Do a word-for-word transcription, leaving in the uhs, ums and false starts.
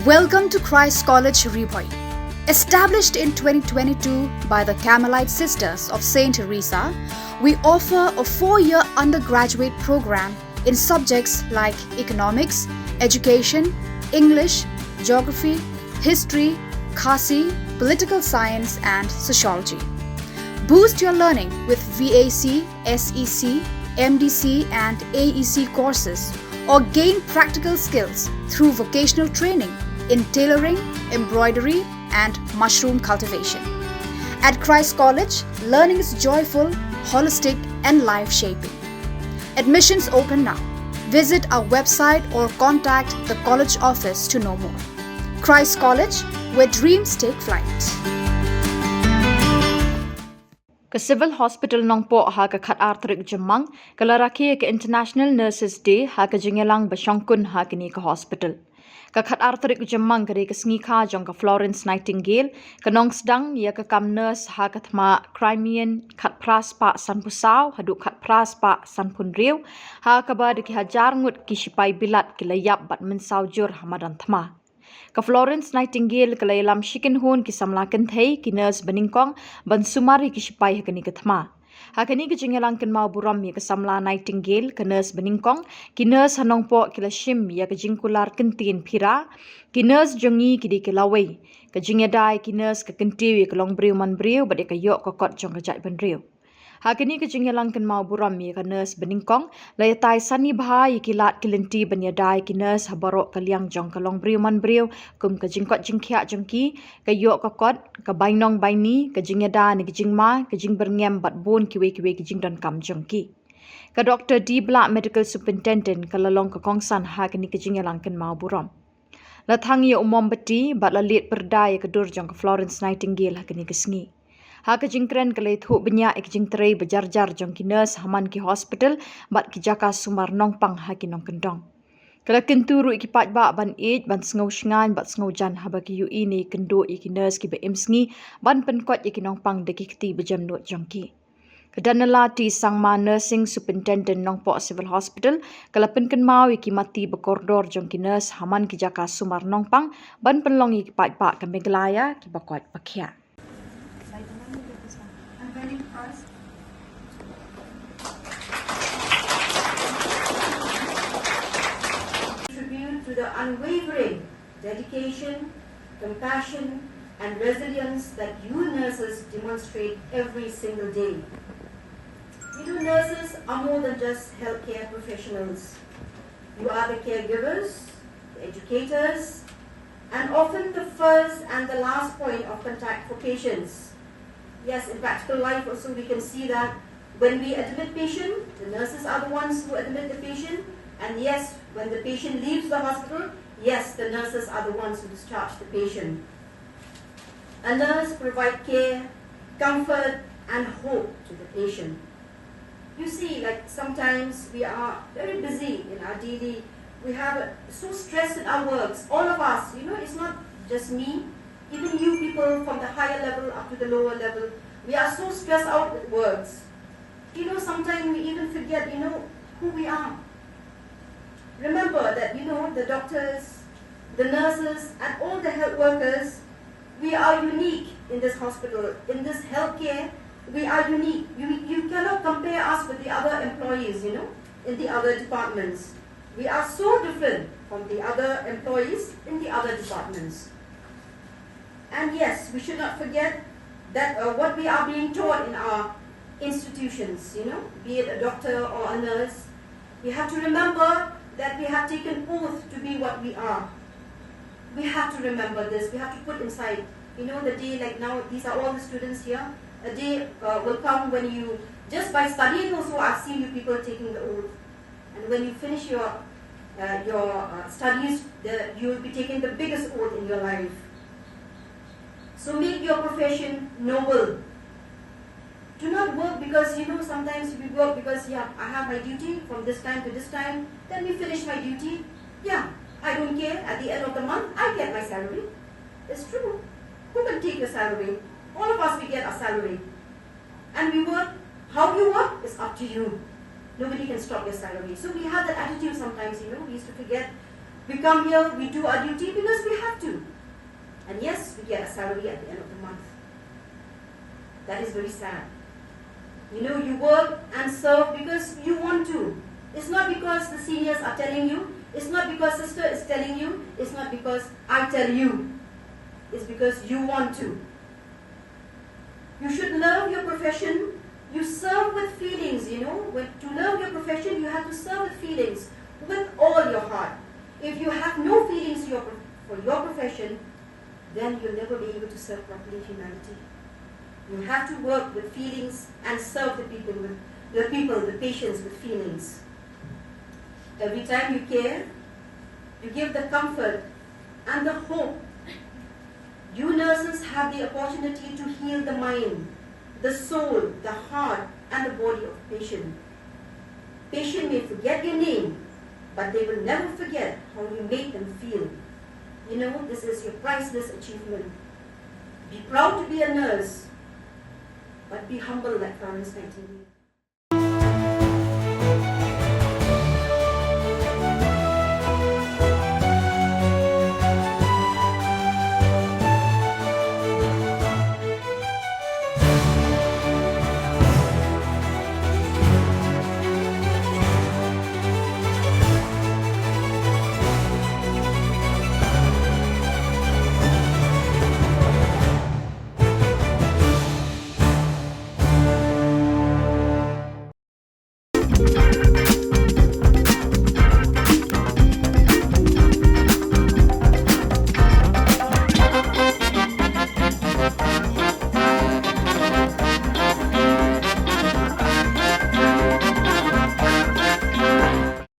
Welcome to Christ College Ri Bhoi. Established in twenty twenty-two by the Carmelite Sisters of Saint Teresa, we offer a four year undergraduate program in subjects like economics, education, English, geography, history, Khasi, political science, and sociology. Boost your learning with V A C, S E C, M D C, and A E C courses, or gain practical skills through vocational training in tailoring, embroidery, and mushroom cultivation. At Christ College, learning is joyful, holistic, and life shaping. Admissions open now. Visit our website or contact the college office to know more. Christ College, where dreams take flight. Ka Civil Hospital Nongpoh ha ka khat ar tarik Jymmang ka la rakhe ïa ka International Nurses Day ha ka jingïalang ba shongkun ha kane ka hospital. Ka khat ar tarik Jymmang ka dei ka sngi kha jong ka Florence Nightingale, ka nongsdang ïa ka kam nurse ha ka thma Crimean khat phra spah sanphew saw haduh khat phra spah sanphew hynriew, ha kaba da ki hajar ngut ki shipai bilat ki la ïap bad mynsaw jur ha madan thma. Ka Florence Nightingale ka la ïalam shi kynhun ki samla kynthei, ki nurse banyngkong, ban sumar ïa ki shipai ha kane ka thma. Ha kane ka jingïalang kynmaw burom ïa ka samla Nightingale, ka nurse banyngkong, ki nurse ha Nongpoh ki la shim ïa ka jingkular kyntien phira, ki nurse jong ngi ki dei ki lawei. Ka jingïada ïa ki nurse ka kyntiew ïa ka longbriew manbriew bad ïa ka ïoh ka kot jong ka jaitbynriew. Ha kane ka jingïalang kynmaw burom ïa ka nurse banyngkong, la ïatai sani bha ïa ki lad ki lynti ban ïada ïa ki nurse ha baroh ka liang jong ka longbriew manbriew, kum ka jingkot jingkhiah jong ki, ka ïoh ka kot, ka bainong baini, ka jingïada ne ka jingma, ka jingbyrngem bad bun kiwei kiwei ki jingdonkam jong ki. Ka Doktor D Blah, Medical Superintendent, ka la long ka kongsan ha kane ka jingïalang kynmaw burom. La thang ïa u mombati bad la leit pyrda ïa ka dur jong ka Florence Nightingale ha kane ka sngi. Ha ka jingkren ka la ïathuh bniah ïa ka jingtrei ba jar jar jong ki nurse ha man ki hospital bad ki jaka sumar nongpang ha ki nongkyndong. Ka la kyntu ruh ïa ki paidbah ban ïeit, ban sngew shngaiñ bad sngew jan haba ki ïohi ne ïakynduh ïa ki nurse kiba im sngi ban pynkhiah ïa ki nongpang da ki kti ba jemnud jong ki. Ka Danella T Sangma, Nursing Superintendent Nongpoh Civil Hospital, ka la pynkynmaw ïa ki mati ba kordor jong ki nurse ha man ki jaka sumar nongpang ban pynlong ïa ki paidbah ka Meghalaya kiba koit ba khiah. Tribute to the unwavering dedication, compassion, and resilience that you nurses demonstrate every single day. You know, nurses are more than just healthcare professionals. You are the caregivers, the educators, and often the first and the last point of contact for patients. Yes, in practical life also we can see that when we admit patient, the nurses are the ones who admit the patient, and yes, when the patient leaves the hospital, yes, the nurses are the ones who discharge the patient. A nurse provide care, comfort, and hope to the patient. You see, like, sometimes we are very busy in our daily, we have, uh, so stressed in our works, all of us, you know, it's not just me, even you people from the higher level up to the lower level, we are so stressed out with works. You know, sometimes we even forget, you know, who we are. Remember that, you know, the doctors, the nurses, and all the health workers, we are unique in this hospital, in this healthcare. We are unique. You, you cannot compare us with the other employees, you know, in the other departments. We are so different from the other employees in the other departments. And yes, we should not forget that, uh, what we are being taught in our institutions, you know, be it a doctor or a nurse, we have to remember that we have taken oath to be what we are. We have to remember this. We have to put inside, you know, the day like now, these are all the students here. A day, uh, will come when you, just by studying also, I've seen you people taking the oath. And when you finish your, uh, your, uh, studies, the, you will be taking the biggest oath in your life. So make your profession noble. Do not work because, you know, sometimes we work because, yeah, I have my duty from this time to this time, then we finish my duty. Yeah, I don't care. At the end of the month, I get my salary. It's true. Who can take your salary? All of us, we get our salary. And we work, how you work is up to you. Nobody can stop your salary. So we have that attitude sometimes, you know, we used to forget We come here, we do our duty because we have to. And yes, we get a salary at the end of the month. That is very sad. You know, you work and serve because you want to. It's not because the seniors are telling you. It's not because sister is telling you. It's not because I tell you. It's because you want to. You should love your profession. You serve with feelings, you know. When, to love your profession, you have to serve with feelings, with all your heart. If you have no feelings your, for your profession, then you'll never be able to serve properly humanity. You have to work with feelings and serve the people, with the people, the patients with feelings. Every time you care, you give the comfort and the hope. You nurses have the opportunity to heal the mind, the soul, the heart, and the body of patient. Patient may forget your name, but they will never forget how you made them feel. You know, this is your priceless achievement. Be proud to be a nurse, but be humble like Florence Nightingale.